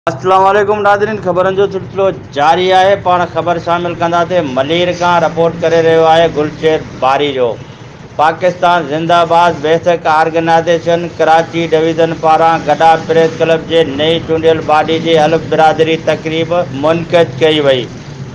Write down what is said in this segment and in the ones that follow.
اسلام عليڪم ناظرين خبرن جو سلسلو جاري آهي پاڻ خبر شامل ڪنداسين ملير کان رپورٽ ڪري رهيو آهي گلشير باريجو پاڪستان زنده باد بيسڪ آرگنائيزيشن ڪراچي ڊويزن پاران گڊا پريس ڪلب جي نئين چونڊيل باڊي جي حلف برادري تقريب منعقد ڪئي وئي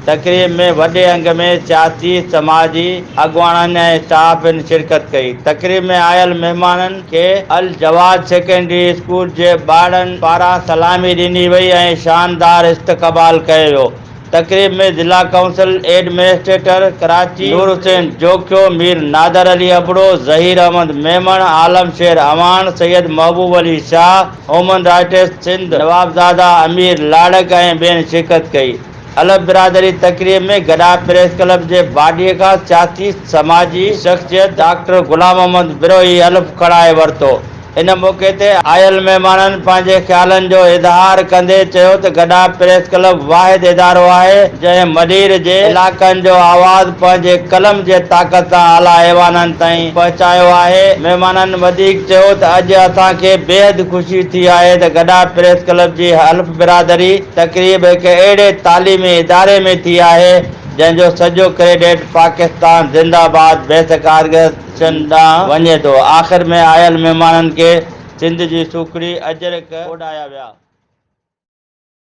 تقريب ۾ وڏي انگ ۾ سياسي، سماجي اڳواڻن ۽ صحافين شرڪت ڪئي. تقريب ۾ آيل مهمانن کي الجواد سيڪنڊري اسڪول جي ٻارڙن پاران سلامي ڏني وئي ۽ شاندار استقبال ڪيو ويو. تقريب ۾ ضلع council administrator Karachi Noor Hussain Jokhio, Mir Nadir Ali Abro, Zaheer Ahmed Memon, Alam Sher Awan, Syed Mehboob Ali Shah, human rights Sindh Nawabzada Amir Larik ۽ ٻين شرڪت ڪئي. الف برادري تقريب ۾ گڏاپ پريس ڪلب جي باڊيء کان سياسي سماجي شخصيت ڊاڪٽر غلام محمد بروهي حلف کڻائي ورتو. ان موقعي تي آيل مهمانن پنهنجي خيالن جو اظهار ڪندي چيو ته گڏاپ پريس ڪلب واحد ادارو آهي جنهن ملير جي علائقن جو آواز پنهنجي قلم جي طاقت سان اعليٰ ايوانن تائين پهچايو آهي. مهمانن وڌيڪ چيو ته اڄ اسان کي بيحد خوشي ٿي آهي ته گڏاپ پريس ڪلب جي حلف برادري تقريب هڪ اهڙي تعليمي اداري ۾ ٿي آهي، جنهن جو سڄو ڪريڊٽ پاڪستان زنده باد بيسڪ آرگنائيزيشن ڏانهن وڃي ٿو. آخر ۾ آيل مهمانن کي سنڌ جي سوکڙي اجرڪ اوڍايا ويا.